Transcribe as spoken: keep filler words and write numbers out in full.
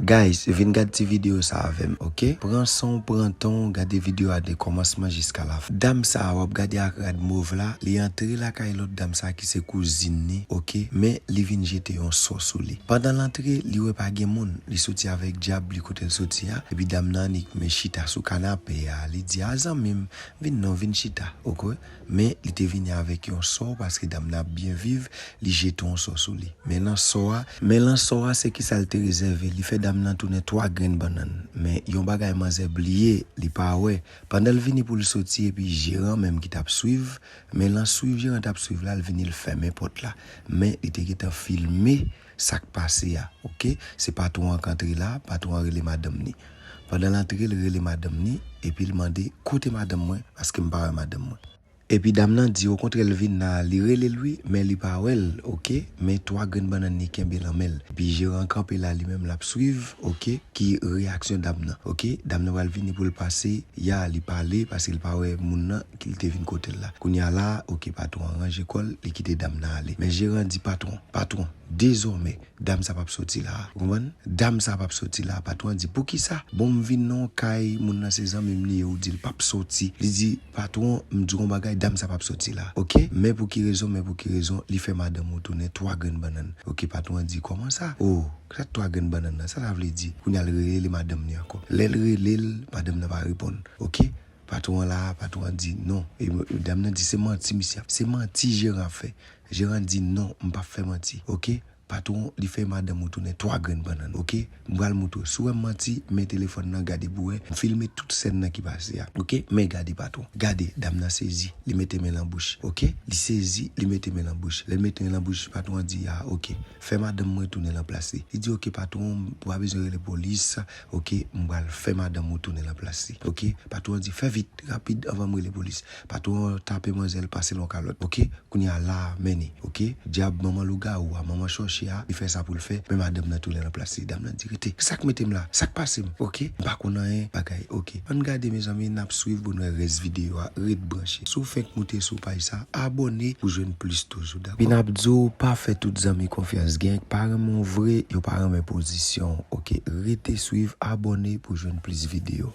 Guys, vin gad ti videyo sa avè m, oke? Pran san w, pran tan w, gade videyo a de kòmansman jiska lafen. Dam sa a w ap gade ak rad mov la, li antre lakay lòt dam sa a ki se kouzin li, oke? Men li vin jete yon sò sou li. Pandan l antre, li wè pa gen moun. Li soti avèk dyab li kote l soti a. Epi dam nan annik men chita sou kanape a. Li di, "A zanmi m, vin non, vin chita," oke? Men li te vini avèk yon sò paske dam nan ap byen viv, li jete yon sò sou li. Men nan sò a, men nan sò a se kisa l te rezève. Li fè dam nan tounen twa grenn bannann. Men yon bagay manzè bliye, li pa wè. Pandan l vini pou l soti epi jeran menm ki t ap swiv, men lan swiv jeran t ap swiv la, l vini l fèmen pòt la. Men li te gentan filme sa k pase a, oke? Se patwon an k antre la, patwon an rele madanm ni. Pandan l antre, l rele madanm ni, epi l mande, "Kote madanm mwen? Paske m pa wè madanm mwen." Epi dam nan di, okontrè, l vin la, li rele l wi, men li pa wè l, oke? Men twa grenn bannann li kenbe lan men l. Epi jeran kanpe la, li menm l ap swiv, oke? Ki reyaksyon dam nan, oke? Dam nan pral vini pou l pase, ya, li pale, paske l pa wè moun nan ki l te vin kote l la. Kounye a la, oke, patwon an ranje kò l, li kite dam nan ale. Men jeran di, "Patwon, patwon, dezòmè, dam sa p ap soti la a." Ou konprann? "Dam sa p ap soti la a." Patwon an di, "Poukisa?" "Bon, m vin nan yon kay, moun nan se zanmi m li ye, ou di l p ap soti." Li di, "Patwon, m di w yon bagay, dam sa p ap soti la a, oke? Men pou ki rezon, men pou ki rezon, li fè madanm ou tounen twa grenn bannann." Oke, patwon an di, "Kòman sa?" "O, sa twa grenn bannann nan, sa sa vle di?" Kounye a l rele madanm ni ankò. Lè l rele l, madanm nan pa reponn, oke? Patwon an la, patwon an di, "Non." E dam nan di, "Se manti misye ap, se manti jeran ap fè." Jeran di, "Non, m p ap fè manti, oke? Patwon, li fè madanm ou tounen twa grenn bannann, oke? M pral montre w. Si w wè m manti, men telefòn nan gade pou wè. M filme tout sèn nan ki pase a, oke? Men gade, patwon. Gade, dam nan sezi, li mete men lan bouch, oke? Li sezi, li mete men lan bouch. Lè l mete men lan bouch, patwon an di, 'A, oke. Fè madanm mwen tounen lan plas li.'" Li di, "Oke, patwon, ou pa bezwen rele polis, oke? M pral fè madanm ou tounen lan plas li, oke?" Patwon an di, "Fè vit, rapid, anvan m rele polis." Patwon an tape manzè l, pase l yon kalòt, oke? Kounye a la, men ni, oke? Dyab manman lougawou a, manman chòche a, li fè sa pou l fè, men madanm nan tounen lan plas li. Dam nan di, "Rete, sa k mete m la? Sa k pase m? Oke? M pa konn anyen, bagay, oke?" Ann gade, mezanmi, n ap swiv pou n wè rès videyo a, ret branche. Si w fenk moute sou paj sa, abòne pou jwenn plis toujou, dakò? Epi n ap di w, pa fè tout zanmi konfyans, gen k pa renmen w vre, yo pa renmen pozisyon w, oke? Rete swiv, abòne pou jwenn plis videyo.